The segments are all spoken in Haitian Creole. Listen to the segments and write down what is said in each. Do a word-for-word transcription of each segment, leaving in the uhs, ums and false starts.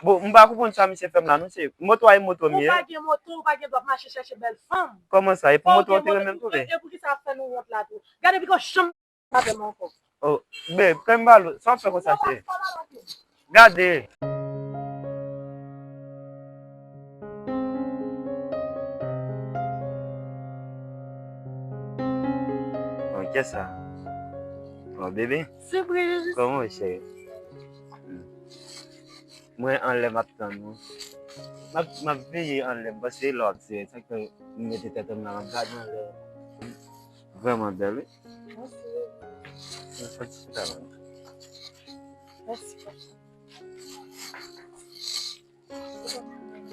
Bon, m pa konprann sa misye fè m la, non, se moto a, e moto m ye. Ou pa gen moto, ou pa gen dwa ap mache chèche bèl fanm. Kòman sa? E pou moto w te renmen m tou, e, e poukisa ap fè nou wont la tou? Gade, piko chanm avè m ankò. Oh, babe, kè m balo, sa w ap fè konsa, cheri? Gade. Oh, kiyès sa? Oh, bebe. Sipriz. Kòman w ye, cheri? Mwen anlè m ap tann ou. M ap, m ap veye anlè m, paske lè w ap veye, sa k fè m mete tèt m la, m ap gade anlè. Vrèman bèl, wi. Mèsi. Mwen santi sa, wi. Mèsi.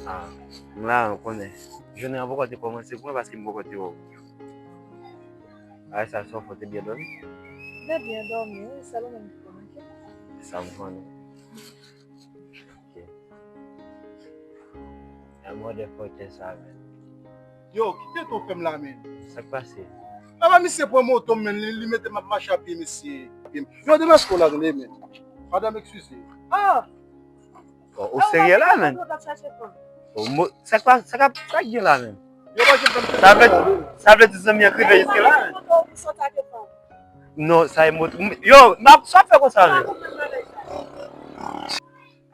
Ah, m la, ou konnen. Jounen an poko te kòmanse pou mwen paske m poko te wè w. Ay, sa sou fò te byen dòmi? M te byen dòmi, wi, sèl ou menm ki pa manke. Sa m konnen. Ok. Yon motherfucker sa, men. Yo, kite ton fè m la, men. Sa k pase? Apa misye pran moto m, men, li, li mete m ap mache a pye, mesye. Yo, demaske w la, tande, men. Madanm, eskize. Ah! Oh, ou serye la, men? Ou mo-, sa k pa, sa k ap, sa k gen la, men? Yo pa janm fè m sa vle, sa vle di zanmi an k rive jiske la, men? Non, sa e moto. Yo, m ap, sa fè konsa, men?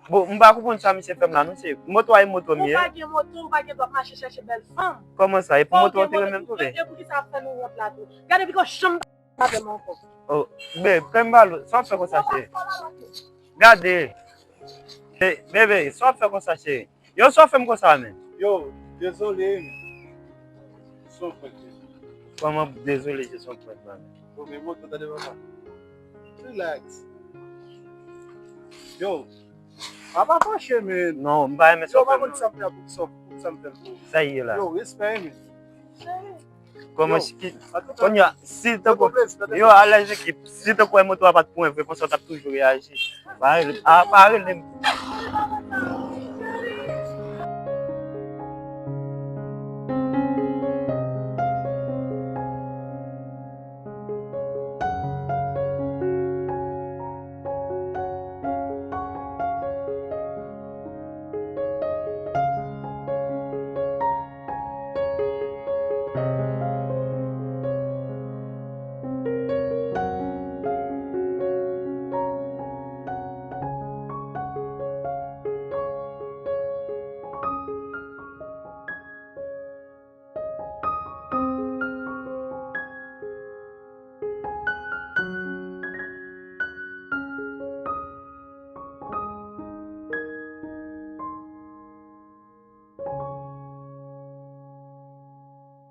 Bon, m pa konprann sa misye fè m la, non, se moto a, e moto m ye. Ou pa gen moto, ou pa gen dwa ap mache chèche bèl fanm. Kòman sa? E pou moto w te renmen m tou, e, e poukisa ap fè nou wont la tou? Gade, piko chanm avè m ankò. Oh, babe, kè m balo, sa w ap fè konsa, cheri? Gade. Be-, bebe, sa w ap fè konsa, cheri? Yo, sa w fè m konsa, men? Yo, dezole, men. Se yon prank, men. Kòman dezole, se yon prank la, men? Yo, men moto, tande papa. Relax. Yo, a pa fache, men. Non, m pa renmen sa w fè m, non. Yo, pa konn sa m fè pou sa, pou sa m fè l pou ou. Sa ye la? Yo, respè, men. Kòman ki, kounye a, si tankou, yo, alèz ekip, si tankou moto a pa t pou mwen vre, konsa w t ap toujou reyaji. Pa rele, a, pa rele m.